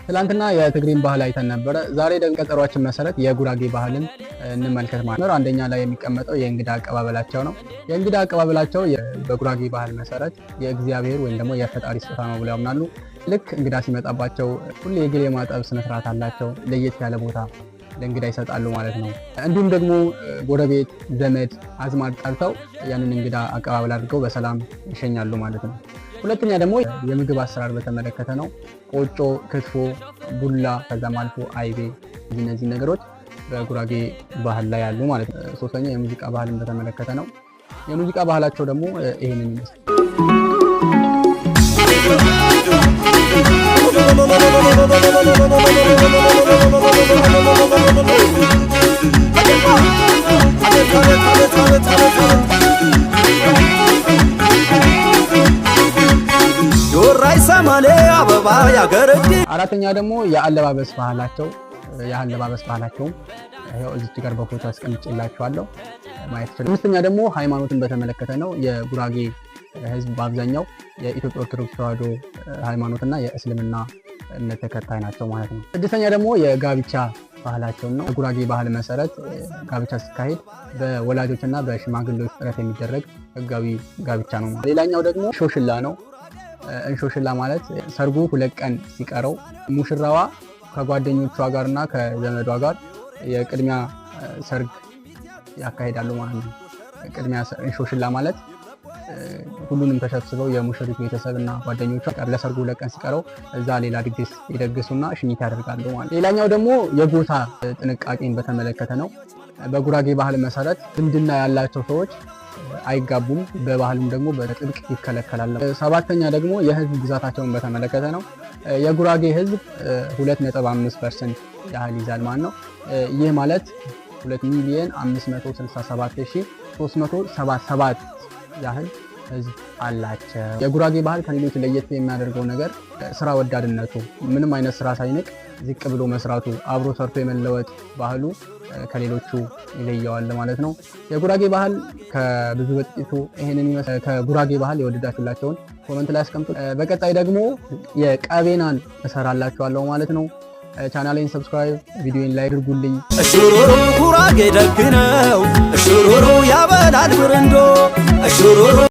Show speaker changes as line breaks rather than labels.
ትላንትና የትግሬን ባህል አይተን ነበረ። ዛሬ ደግሞ ቀጠሯችን መሰረት የጉራጌ ባህልን እንመልከት ማለት ነው። አንደኛ ላይ የሚቀመጠው የእንግዳ አቀባበላቸው ነው። የእንግዳ አቀባበላቸው በጉራጌ ባህል መሰረት የእግዚአብሔር ወይም ደግሞ የፈጣሪ ስጦታ ነው ብለው ያምናሉ። ልክ እንግዳ ሲመጣባቸው ሁሌ የእግር የማጠብ ስነስርዓት አላቸው። ለየት ያለ ቦታ ለእንግዳ ይሰጣሉ ማለት ነው። እንዲሁም ደግሞ ጎረቤት፣ ዘመድ አዝማድ ጠርተው ያንን እንግዳ አቀባበል አድርገው በሰላም ይሸኛሉ ማለት ነው። ሁለተኛ ደግሞ የምግብ አሰራር በተመለከተ ነው። ቆጮ፣ ክትፎ፣ ቡላ ከዛም አልፎ አይቤ እነዚህ ነገሮች በጉራጌ ባህል ላይ ያሉ ማለት ነው። ሶስተኛ የሙዚቃ ባህልን በተመለከተ ነው። የሙዚቃ ባህላቸው ደግሞ ይሄንን ይመስላል። አራተኛ ደግሞ የአለባበስ ባህላቸው። የአለባበስ ባህላቸውም ይኸው እዚች ጋር በፎቶ አስቀምጬላችኋለሁ፣ ማየት ይችላል። አምስተኛ ደግሞ ሃይማኖትን በተመለከተ ነው። የጉራጌ ሕዝብ በአብዛኛው የኢትዮጵያ ኦርቶዶክስ ተዋሕዶ ሃይማኖትና የእስልምና እምነት ተከታይ ናቸው ማለት ነው። ስድስተኛ ደግሞ የጋብቻ ባህላቸውን ነው። በጉራጌ ባህል መሰረት ጋብቻ ሲካሄድ በወላጆችና በሽማግሌዎች ጥረት የሚደረግ ህጋዊ ጋብቻ ነው። ሌላኛው ደግሞ እንሾሽላ ነው። እንሾሽላ ማለት ሰርጉ 2 ቀን ሲቀረው ሙሽራዋ ከጓደኞቿ ጋርና ከዘመዷ ጋር የቅድሚያ ሰርግ ያካሂዳሉ ማለት ነው። ቅድሚያ እንሾሽላ ማለት ሁሉንም ተሰብስበው የሙሽሪት ቤተሰብ እና ጓደኞቿ ለሰርጉ 2 ቀን ሲቀረው እዛ ሌላ ድግስ ይደግሱና ሽኝት ያደርጋሉ ማለት። ሌላኛው ደግሞ የጎሳ ጥንቃቄን በተመለከተ ነው። በጉራጌ ባህል መሰረት ዝምድና ያላቸው ሰዎች አይጋቡም፣ በባህሉም ደግሞ በጥብቅ ይከለከላል። ሰባተኛ ደግሞ የህዝብ ብዛታቸውን በተመለከተ ነው። የጉራጌ ህዝብ 2.5% ያህል ይዛል ማለት ነው። ይህ ማለት 2 ሚሊዮን 567,377 ያህል ህዝብ አላቸው። የጉራጌ ባህል ከሌሎች ለየት የሚያደርገው ነገር ስራ ወዳድነቱ፣ ምንም አይነት ስራ ሳይንቅ ዝቅ ብሎ መስራቱ፣ አብሮ ሰርቶ የመለወጥ ባህሉ ከሌሎቹ ይለየዋል ማለት ነው። የጉራጌ ባህል ከብዙ በጥቂቱ ይሄንን ይመስላል። ከጉራጌ ባህል የወደዳችሁላቸውን comment ላይ አስቀምጡ። በቀጣይ ደግሞ የቀቤናን እሰራላችኋለሁ ማለት ነው። ቻናሌን subscribe፣ ቪዲዮን like አድርጉልኝ።
እሹሩሩ ጉራጌ ደግ ነው፣ እሹሩሩ ያበላል ብርንዶ እሹሩሩ።